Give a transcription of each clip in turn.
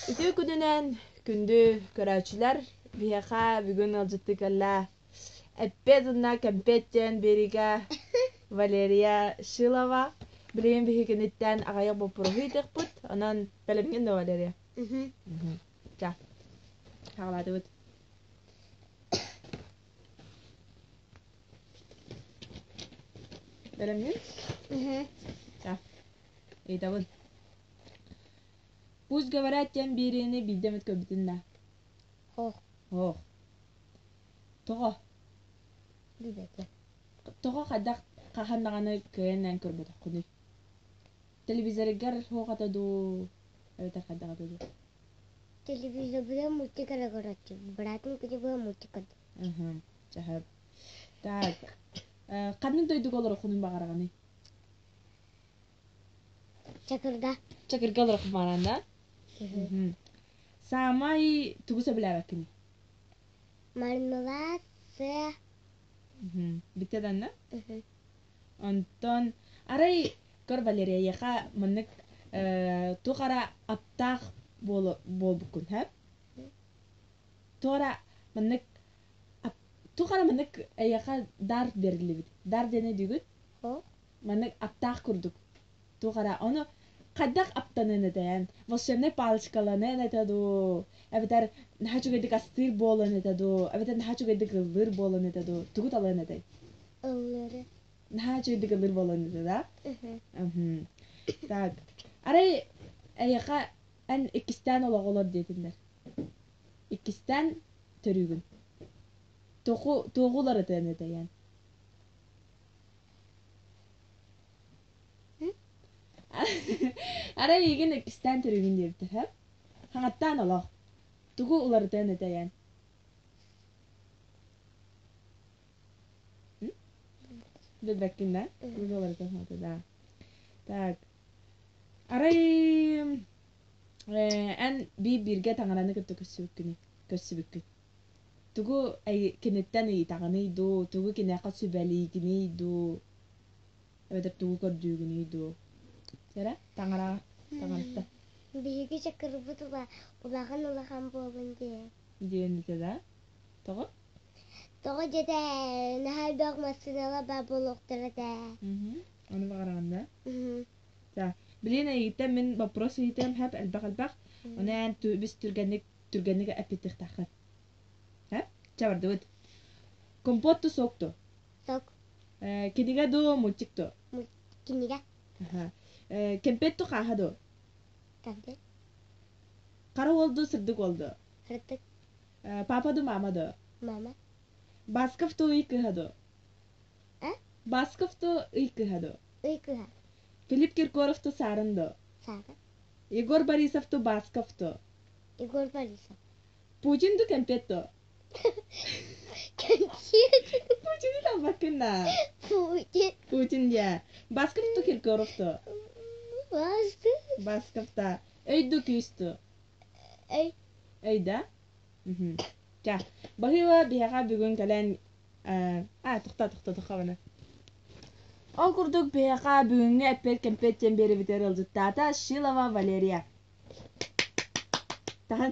Үтүө күнүнэн, күндү көрөөччүлэр! Биһиэхэ бүгүн ыалдьыттыы кэллэ Эппиэт уонна кэмпиэт диэн биэриигэ Валерия Шилова. Билигин биһиги киниттэн аҕыйах боппуруоһу ыйытыахпыт. Онон бэлэмҥин дуо, Валерия? Ча, саҕалаатыбыт. Бэлэмҥин? Ча, ыйытабын. Пусть говорят диэн биэриини биирдэ эмит көрбүтүн да? Ох. Ох. Тоҕо? Билбэтим. Тоҕо хайдах хаһан даҕаны кыайан эн көрбөтөххүнүй? Телевизоргар суох этэ дуу, эбэтэр хайдах этэ дуу? Телевизорбынан мультик эрэ көрөөччү. Быраатым күнү мультик көрдө. Мхм, чаһы. Так, ханнык дойдуга олороххунун баҕараҕыный? Чакырга. Чакырга олороххун баҕараҕын да? Саамай тугу сөбүлээбэккиний? Мармелад, сыа. Бүттэ данна? Онтон арай көр Валерия эйиэхэ маннык туох эрэ аптаах буолбуккун һэ? Туох эрэ маннык туох эрэ маннык эйиэхэ дар бэриллибит. Дар диэни өйдүүгүт? Маннык аптаах курдук. Туох эрэ ону хайдах аптаныан этэй волшебнай палочкаланыан этэ дуу, эбэтэр наһаа үчүгэйдик астыыр буолуон этэ дуу, эбэтэр наһаа үчүгэйдик ыллыыр буолуон этэ дуу, тугу талыан этэй? Ыллыыры. Наһаа үчүгэйдик ыллыыр буолуон этэ да? Так, арай эйиэхэ эн иккистээн олоҕу олор диэтиннэр. Иккистээн төрүүгүн. Тугу тугу уларытыан этэй эн? Арай эйигин иккистээн төрүүгүн диэбиттэр һэ? Хаҥаттаан олох. Тугу уларытыан этэй эн? Билбэккин да? Тугу уларытыан наада да. Так. Арай эн биир-бииргэ таҥараны кытта көрсүбүккүнүй? Көрсүбүккүн. Тугу киниттэн ыйытаҕыный дуу, тугу киниэхэ сүбэлиигиний дуу, эбэтэр тугу көрдүүгүнүй дуу? Эрэ, таҥара, таҥарта. Биһиги чакырбыт улахан улахан буолун диэн. Диэн этэ да? Тоҕо? Тоҕо дьэтэ наһаа элбэх массыыналар баар буолуохтара этэ. Ону баҕараҕын да? Да. Билигин эйигиттэн мин вопрос ыйытыам хэп элбэх-элбэх. Ону эн бис түргэнник түргэнник эппиттиэхтээххин. Һэ? Чэ бардыбыт. Компот ту сок ту? Сок. Кинигэ дуу, мультик ту? Кинигэ. Аха. Кэмпиэт ту хааһа дуу? Кэмпиэт. Хара уол дуу, сырдык уол дуу? Сырдык. Папа дуу, мама дуу? Мама. Басков ту ый кыһа дуу? А? Басков ту ый кыһа дуу? Ый кыһа. Филипп Киркоров ту Саарын дуу? Саарын. Егор Борисов ту Басков ту? Егор Борисов. Путин ду кэмпиэт дуо? Кэмпиэт. Путины талбаккын да. Путин. Путин диэ. Басков ту Киркоров ту? Басков. Басков да. Өй ду күүс ту? Өй. Өй да? Ча, баһыыба биһиэхэ бүгүн кэлэн а тохтоо тохтоо тохтоо Ол курдук биһиэхэ бүгүҥҥү эппиэт кэмпиэт диэн биэрэбитигэр ыалдьыттаата Шилова Валерия. Таһын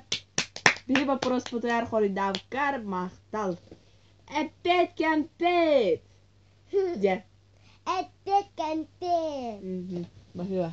биһи боппуруоспутугар хоруйдаабыккар махтал. Эппиэт кэмпиэт! Дьэ. Эппиэт кэмпиэт. Баһыыба.